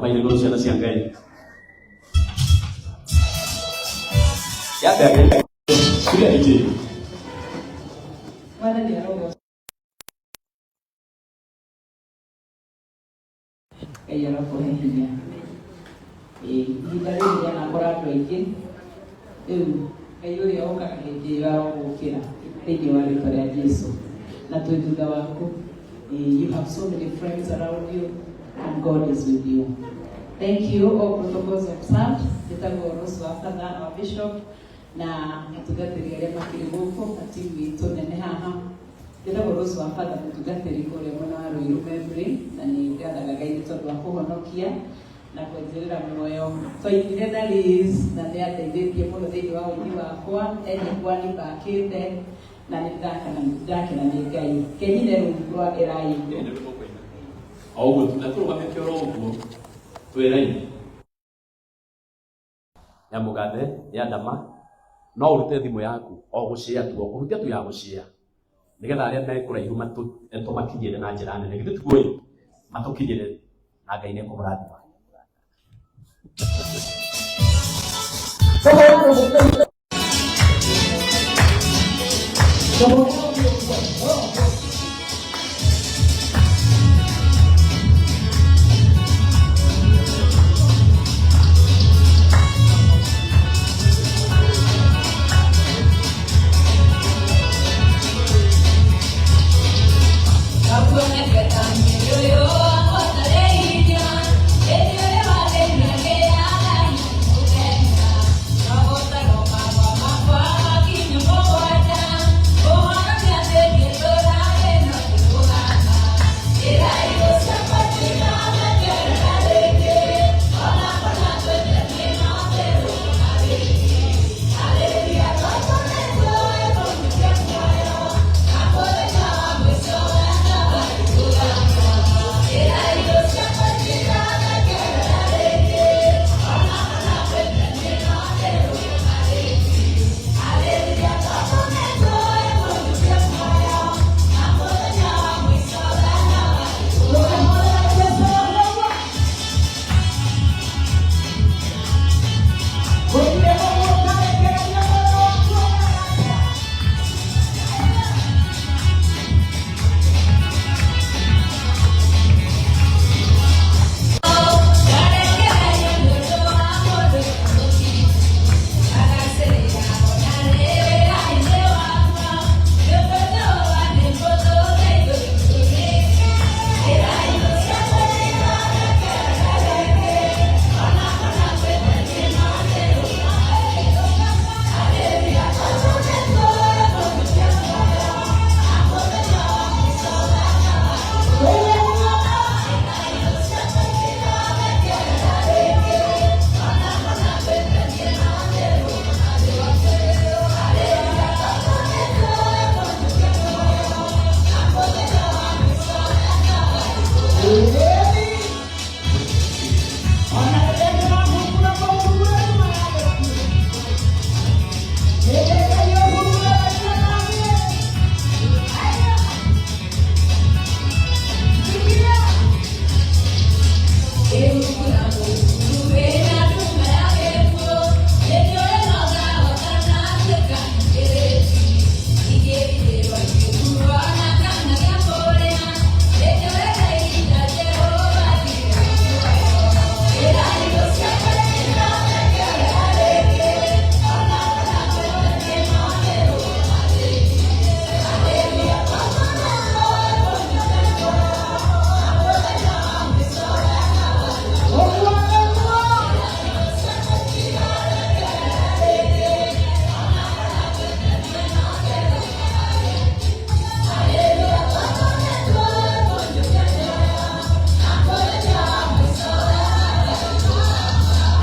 Rũgamai igũrũ ciana cia Ngai. Yambe Kuria ije. Mwathani arogocwo. Ngai arokũhe hinya. Ĩĩ, ihinda rĩrĩ rĩanakora andũ aingĩ rĩu Ngai ũrĩa ũkaga hĩndĩ ĩyo arogũkĩra thĩinĩ wa rĩtwa rĩa Jesu na twĩ thutha waku. Ĩĩ, you have so many friends around you and God is with you. Thank you, all protocols observed. Njĩtagwo Rose wa Father, our bishop, na atungatĩri arĩa makĩrĩ gũkũ na timu itũ nene haha. Njĩtagwo Rose wa Father, mũtungatĩri kũrĩa mwena wa Ruiru Membley, na nĩ ngathaga Ngai nĩ tondũ wa kũhonokia na kũnjĩrĩra muoyo. Twainire na Liz na nĩ andeithĩtie mũno thĩinĩ wa ũini wakwa, e nyĩmbo mbakĩte na nĩ ndakena nĩ Ngai. Kenyine rungu rwa Erai. O ũguo na tũrũgamĩte oro ũguo twĩraine ya mũgathe ya ndama no ũrute thimũ yaku o gũcĩa tu o kũhutia tu ya gũcĩa nĩgetha arĩa me kũraihu tũmakinyĩre na njĩra nene githĩ tiguo ĩ matũkinyĩre na Ngai nĩ ekũmũrathima.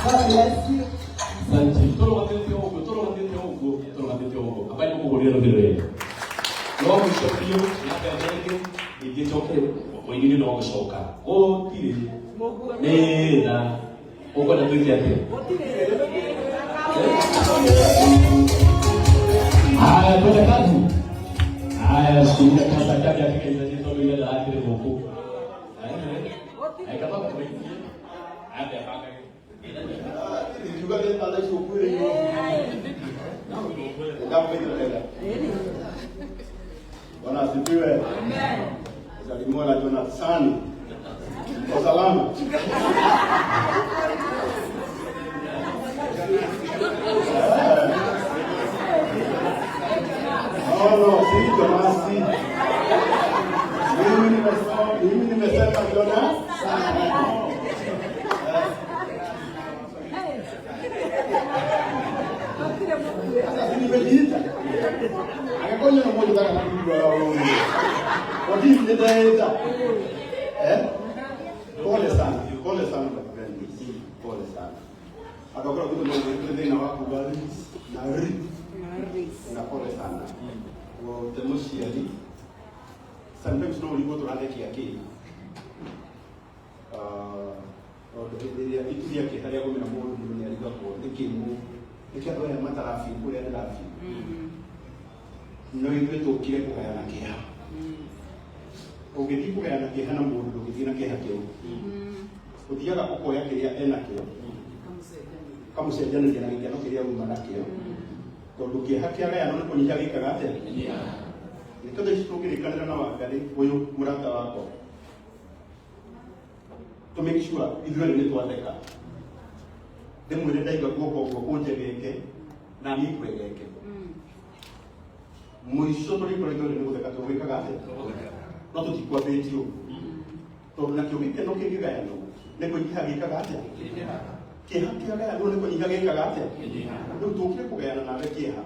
Asante. Tũrũgamĩte ũguo, tũrũgamĩte ũguo, tũrũgamĩte ũguo. Ambai mũmũhũrĩre rũhĩ rwega. No mũico biũ, ya mbembe ĩngĩ, ningĩ njoke mũini no gũcoka. Gũtirĩ. Nĩ tha. Ũkwenda twĩke atĩa? Haya, twende kazi. Haya, shikilia kwanza kadi ya kika itaje tondũ ira ndarakĩrĩ gũkũ. Eh, kaba kũmĩikie. thaa ici ũkuĩrĩirwo. Ndamũgeithia wega. Bwana asifiwe. Salimiwa na Jonathani. Kwa salama. No, no, si Jonasi. Mimi nimesema Jonas. Sasa si nimejiita. Angĩkorwo nĩ mũndũ ũtaka kũigua ũũ. Kwa nĩ Eh? Pole sana, pole sana brother. Pole sana. Akakora kitu ndio thĩna wa kuga ris na ri na pole sana. Wote mũciari sometimes no ũrigwo tũrathekia kĩ. Ah, tondũ hĩndĩ ĩrĩa itu rĩa kĩeha rĩagũmĩra mũndũ mũndũ nĩ arigagwo nĩkĩ nĩkĩ andũ aya matarabi ũrĩa ndĩrabi no ithuĩ tũkire kũgayana kĩeha. Ũngĩthiĩ kũgayana kĩeha na mũndũ ndũngĩthiĩ na kĩeha kĩu, ũthiaga ũkoya kĩrĩa enakĩo kamũcenjanĩria na gĩkeno kĩrĩa uma nakĩo, tondũ kĩeha kĩagayano nĩ kũnyiha gĩkaga atĩa. Nĩkĩo thaa ici tũngĩrĩkanĩra na Wangarĩ ũyũ mũrata wakwa to make sure ithuerĩ nĩ twatheka, ndĩmwĩre ndaiga guoko ũguo kũnjegeke na niĩ ngwegeke, mũico tũrĩkorwo ithuerĩ nĩ gũtheka tũgwĩkaga atĩa, no tũtikwambĩtio tondũ nakĩo gĩkeno kĩngĩgayanwo nĩ kũnyiha gĩkaga atĩa, kĩeha kĩagayanwo nĩ kũnyiha gĩkaga atĩa. Rĩu tũkire kũgayana nawe kĩeha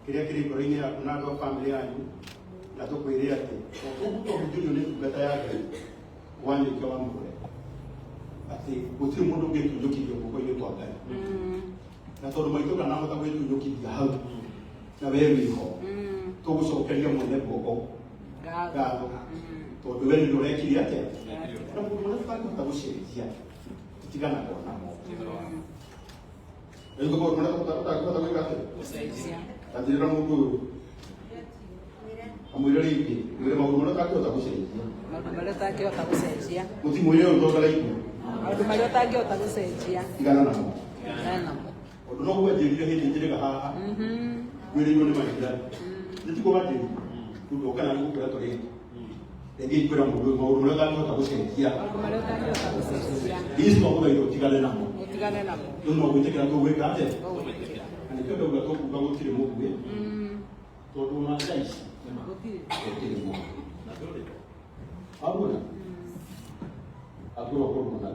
kĩrĩa kĩrĩ ngoro-inĩ yaku na andũ a bamĩrĩ yanyu, na tũkwĩre atĩ o tũhunjĩrio nĩ ndungata ya Ngai Wanyoike wa Mũgũre atĩ gũtirĩ mũndũ ũngĩtunyũkithio guoko-inĩ kwa Ngai, na tondũ maitũ ndanahota gwĩtunyũkithia hau na we wĩho, tũgũcokeria mwene guoko ngatho tondũ we nĩ ũrekire atĩa na mũndũ ũrĩa tũtangĩhota gũcenjia tũtiganaga namo. Rĩu maũndũ marĩa ũtangĩhota gwĩka atĩa, anjĩrĩra mũndũ ũyũ amwĩre rĩngĩ, mwĩre maũndũ marĩa ũtangĩhota gũcenjia. Maũndũ marĩa ũtangĩhota gũcenjia. Mũtimwĩre ũyũ tondũ araigua. Maũndũ marĩa ũtangĩhota gũcenjia. Tigana namo. Tigana namo. Ũndũ noguo anjĩrire hĩndĩ njĩrĩga haha ngwĩrĩirwo nĩ mahinda nĩtiguo wanjĩrire ũndũ kana nĩgũkwĩra tũrĩ rĩngĩ ikwĩra mũndũ ũyũ maũndũ marĩa ũtangĩhota gũcenjia. Maũndũ marĩa ũtangĩhota gũcenjia. Ici twagũthaitha ũtigane namo. Ũtigane namo. Rĩu no gwĩtĩkĩra tũgwĩka atĩa? Ũgwĩtĩkĩra. Na nĩkĩo ndauga tũkuga gũtirĩ mũguĩ, tondũ ona thaa ici Gũtirĩ. Gũtirĩ mũguĩ aguona akwĩrwo kũrũmana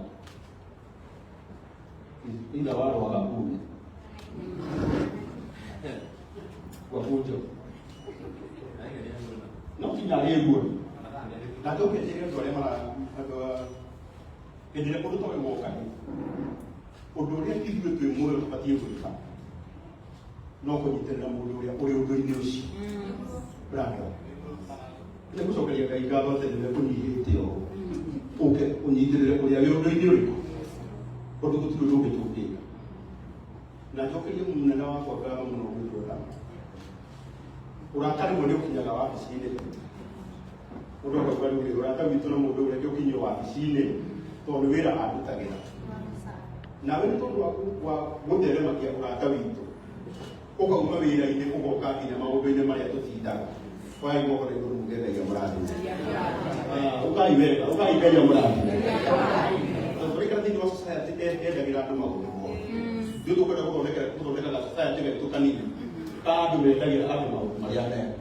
itha warwaga ume gwakunjo no kinya arĩguo na tũkĩnjĩre andũ arĩa mara andũ hĩndĩ ĩrĩa ũndũ ta ũyũ woka, ũndũ ũrĩa ithuĩ twĩ muoyo tũbatiĩ gwĩka no kũnyitĩrĩra mũndũ ũrĩa ũrĩ ũndũ-inĩ ũcio. Brother, nĩ gũcokeria Ngai ngatho atĩ nĩwe ũnyihĩte ũũ ũke ũnyitĩrĩre ũrĩa wĩ ũndũ-inĩ ũrĩkũ, tondũ gũtirĩ ũndũ ũngĩ tũngĩka. Na njokerie mũnene wakwa ngatho mũno gwĩtwĩra ũrata rĩmwe nĩ ũkinyaga wabici-inĩ, mũndũ akauga rĩu ũrata witũ na mũndũ ũrĩa ũkinyio wabici-inĩ tondũ nĩ wĩra andutagĩra, nawe nĩ tondũ wa gũtheremagia ũrata witũ ũkauma wĩra-inĩ ũgoka nginya maũndũ-inĩ marĩa tũtindaga wai guoko na igũrũ muge Ngai amũrathime. Ũkai wega, ũkai Ngai amũrathime. Tondũ tũraikara thĩinĩ wa society yendagĩra andũ maũndũ moru. Ithuĩ tũkwenda gũthondeka society gaitũ kanini ka andũ mendagĩra andũ maũndũ marĩa mega.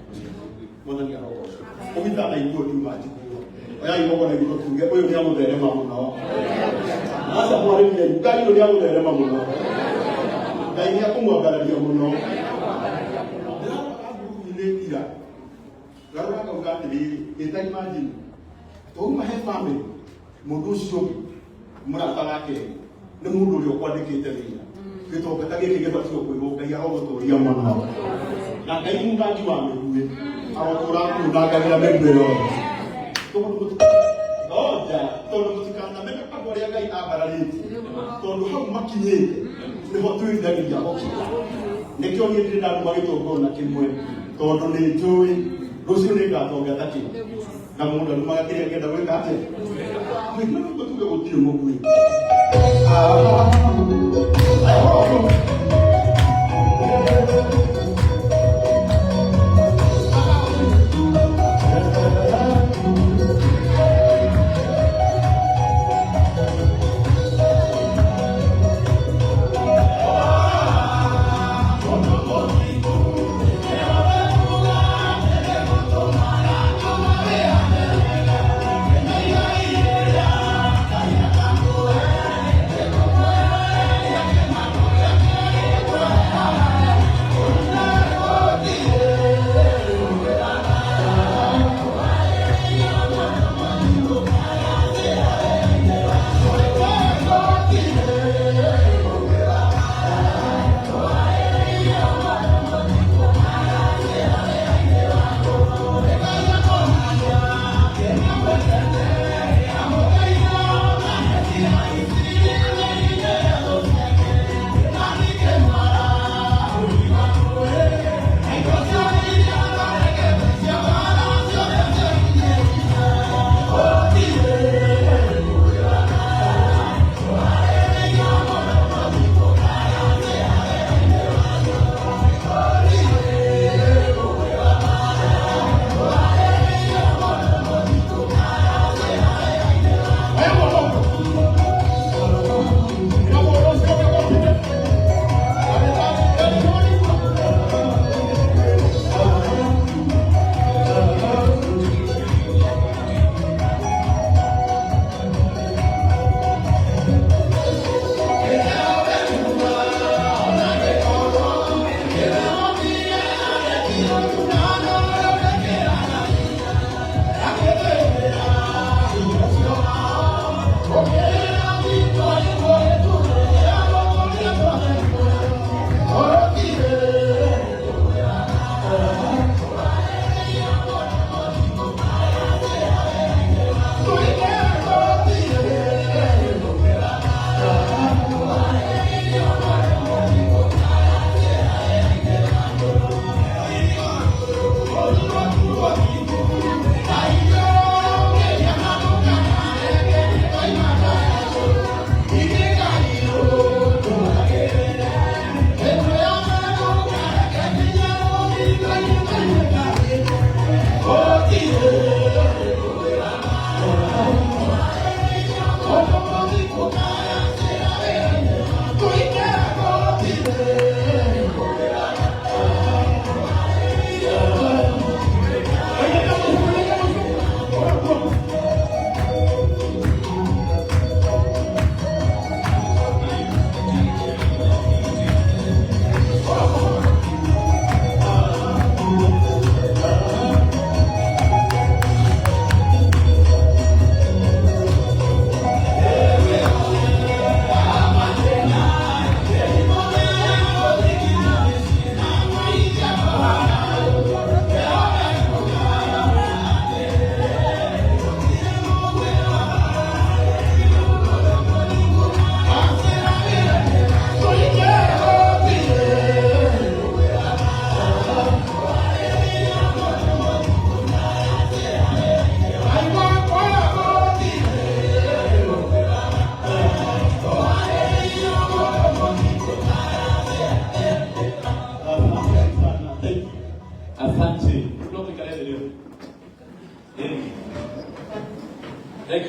Mwathani arogocwo. Ũgitana iguo ndiuma njiguo. Oyai guoko na igũrũ tuge ũyũ nĩ agũtherema mũno. Aca mwarĩrie, Ngai ũyũ nĩ agũtherema mũno. Ngai nĩ akũmwambararia mũno. Ndĩrarora ngurubu-inĩ ira ngarora ngauga atĩrĩrĩ, ĩta imagine twauma he family, mũndũ ũcio ũngĩ mũrata wake nĩ mũndũ ũrĩa ũkwandĩkĩte wĩra. Gĩtonga ta gĩkĩ gĩbatiĩ kwĩrwo Ngai arogũtũria mũno, na Ngai mungangi wa mĩguĩ arotũra munangagĩra mĩguĩ yothe. Tondũ tondũ mũtikanamene andũ arĩa Ngai ambararĩtie, tondũ hau makinyĩte nĩho twĩriragĩria gũkinya. Nĩkĩo niĩ ndirĩ ndaruma gĩtũngũrũ na kĩmwe, tondũ nĩ njũĩ rũciũ nĩ ngatonga ta kĩ, na mũndũ arumaga kĩrĩa angĩenda gwĩka atĩa. Twĩkĩre mũndũ tuge gũtirĩ mũguĩ. Ah,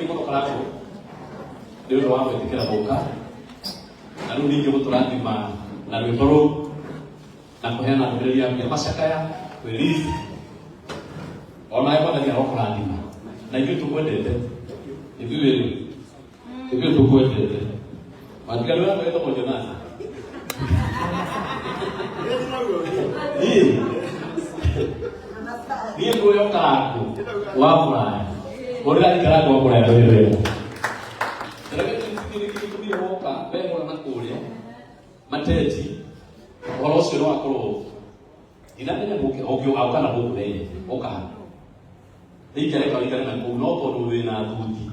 Thank you mũno Karangũ nĩ ũndũ wa gwĩtĩkĩra gũka na rĩu ningĩ gũtũrathima na rwĩmbo rũu na kũheana ndũmĩrĩri yaku ya macakaya release onawe Mwathani arokũrathima na ithuĩ tũkwendete ithuĩ rĩ ithuĩ tũkwendete matigari wakwa wĩtagwo Jonathan. Niĩ niĩ nguoya Karangũ wa kũraya ũrĩa Karangũ wa kũraya ndũrĩ wega. Reke tũthiĩ woka mbere na kũrĩa mateti ũhoro ũcio no akorwo ndinamenya ũngĩũka na gũkũ naihenya ũka rĩu reka ũikare na kũu no tondũ wĩna thuti.